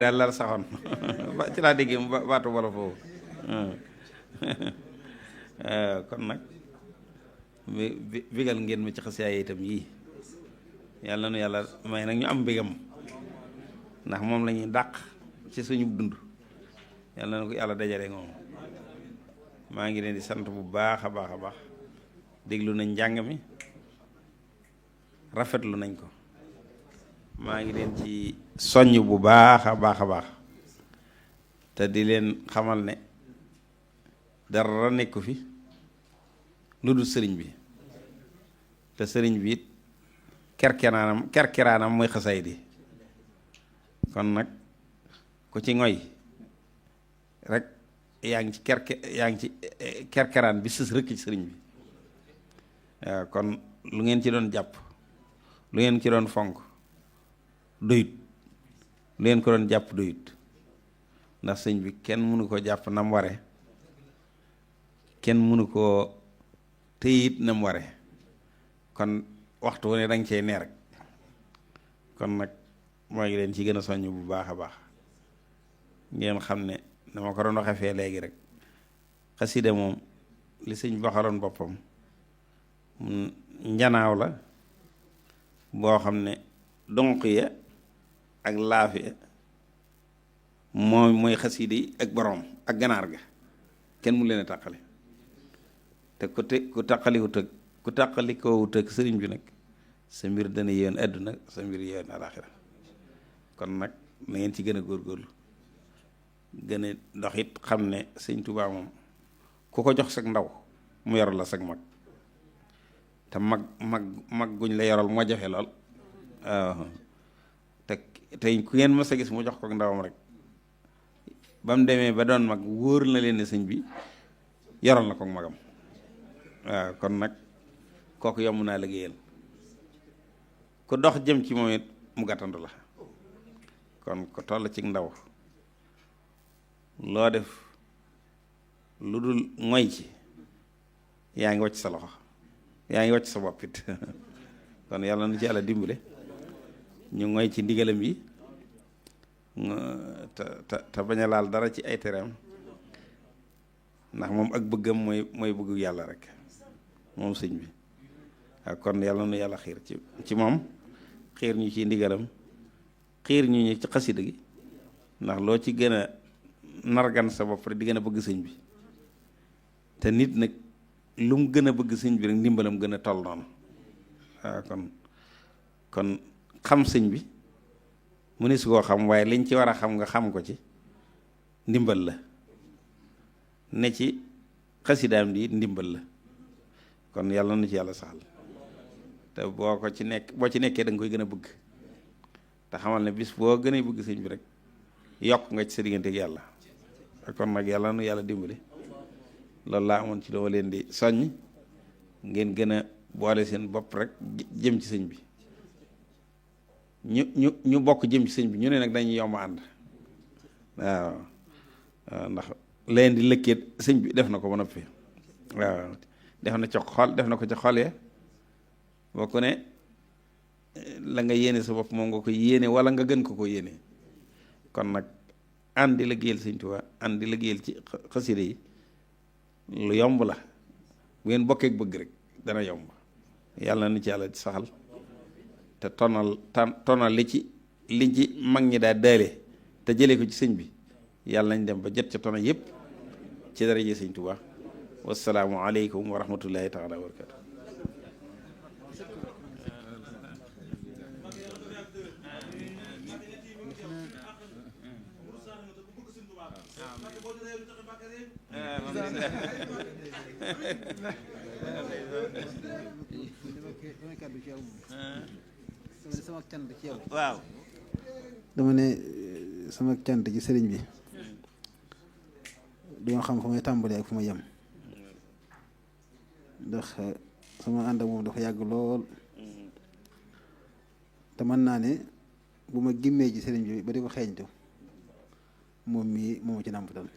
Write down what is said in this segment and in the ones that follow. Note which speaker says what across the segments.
Speaker 1: daal la saxoon ci laa déggee baatu wolof foofu kon nag bigal ngeen ma ci xasiyaay itam yii yàlla na nu yàlla may nag ñu am mbégam ndax moom la ñuy dàq ci suñu dund yàlla na ko yàlla dajale moom. maa ngi leen di sant bu baax a baax a baax déglu nañ njàng mi rafetlu nañ ko maa ngi leen ci soññ bu baax a baax a baax te di leen xamal ne dara nekku fi lu dul sëriñ bi te sëriñ bi it kerkeraanam mooy xasaay di kon nag ku ci ngoy rek yaa ngi ci kerkeraan bi sës rëkk ci sëriñ bi waaw kon lu ngeen ci doon jàpp lu ngeen ci doon fonk doyut lu ngeen ko doon jàpp doyut ndax sëñ bi kenn mënu ko jàpp nam ware kenn mënu koo téyit nam ware kon waxtu wu ne danga cey nee rek kon nag moo ngi leen ci gën a soññ bu baax a baax ngeen xam ne dama ko doon waxee fee léegi rek xasida moom li sëñ bi waxaloon boppam njanaaw la boo xam ne donq ya ak laaf ya mooy xasida yi ak boroom ak ganaar ga kenn mu leen a tàqale te ku tàqalikowut ak sëriñ bi nag sa mbir dana yéen àdduna sa mbir yéen alaaxira kon nag na ngeen ci gën a góorgóorlu gën a dox it xam ne sëñ Tuubaa moom ku ko jox sag ndaw mu yoral la sag mag te mag guñ la yoral moo jafe lool waaw te tey ku ngeen mës a gis mu jox ko ndawam rek ba mu demee ba doon mag wóor na leen ne sëñ bi yoral na ko magam waaw kon nag kooku yomb naa liggéeyal ku dox jëm ci moom it mu gàttandu la kon ko toll ci ndaw loo def lu dul ngoy ci yaa ngi wàcc sa loxo yaa ngi wàcc sa bopp it kon yàlla na ci yàlla dimbale ñu ngoy ci ndigalam yi te bañ a laal dara ci ay tereem ndax moom ak bëggam mooy bëggu yàlla rek moom sëñ bi ak kon yàlla na yàlla xiir ci moom xiir ñu ci ndigalam xiir ñu ci xasida gi ndax loo ci gën a nargan sa bopp rek di gën a bëgg sëñ bi te nit nag lu mu gën a bëgg sëñ bi rek ndimbalam gën a toll noonu waaw kon xam sëñ bi mu ne su koo xam waaye liñ ci war a xam nga xam ko ci ndimbal la ne ci xasidaam di ndimbal la kon yàlla na ci yàlla saxal te boo ci nekkee da nga koy gën a bëgg te xamal ne bis boo gën a bëgg sëñ bi rek yokk nga ci sa diggante ak yàlla kon nag yàlla nu yàlla dimbali loolu laa amoon ci loo leen di soññ ngeen gën a boole seen bopp rek jëm ci sëñ bi ñu bokk jëm ci sëñ bi ñu ne nag dañuy yomb ànd waaw ndax leen di lëkkeet sëñ bi def na ko ba noppi waaw def na ko ci xol ya boo ko ne la nga yéene sa bopp moom nga ko yéene wala nga gën ko yéene kon nag ànd di liggéeyal sëñ Tuubaa ànd di liggéeyal ci xasida yi lu yomb la bu ngeen bokkee bëgg rek dana yomb yàlla na ci yàlla saxal te tonal li ci mag ñi daa daale te jëlee ko ci sëñ bi yàlla nañ dem ba jot ca tona yépp ci daraje sëñ Tuubaa wassalaamu aleykum wa rahmatullahi taala wa barakatu
Speaker 2: sama cant ci yow
Speaker 1: waaw
Speaker 2: dama ne sama cant ci sëriñ bi duma xam fu may tàmbalee ak fu ma yem ndax sama ànd ak moom dafa yàgg lool te mën naa ne bu ma gimmee ci sëriñ bi ba di ko xeeñtu moom mii moo ci nàmpatal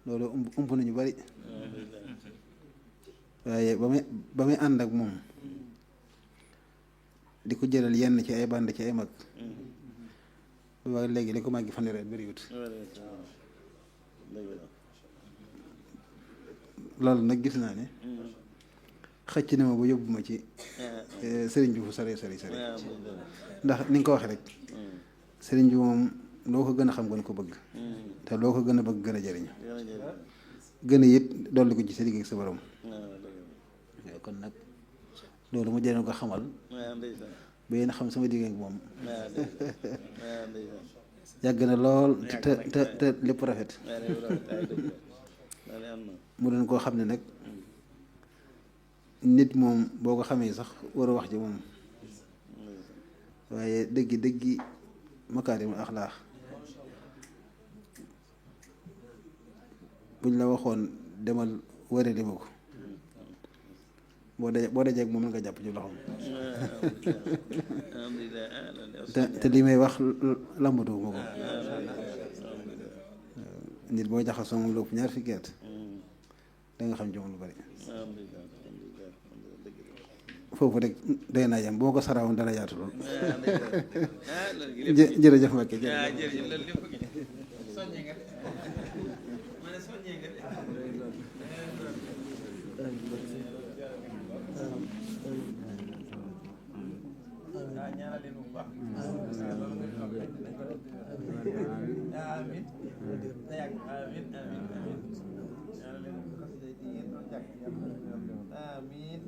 Speaker 2: loolu ump nañu bari waaye ba may ànd ak moom di ko jëlal yenn ci ay band ci ay mag waaye léegi li ko màggi fanweeri at bëriwut loolu nag gis naa ne xëcc na ma ba yóbbu ma ci sëriñ bi fu sori ndax ni nga ko waxee rek sëriñ bi moom loo ko gën a xam gën ko bëgg te loo ko gën a bëgg gën a jëriñ gën a it dolli ko ci sa digg ak sa borom kon nag loolu mu jëriñ ko xamal ba yéen xam sama digg ak moom yàgg na lool te lépp rafet mu doon koo xam ne nag nit moom boo ko xamee sax war a wax ji moom waaye dëggi makaarimul axlaax buñ la waxoon demal ware li ma ko boo dajee ak moom nga jàpp ci loxoom te li may wax lambatu ma ko nit boo jaxasoo moom lépp ñaar fukki at da nga xam ci moom lu bari foofu rek day naa yem boo ko saraawoon dana yaatu lool jërëjëf Mbacke
Speaker 3: Amin.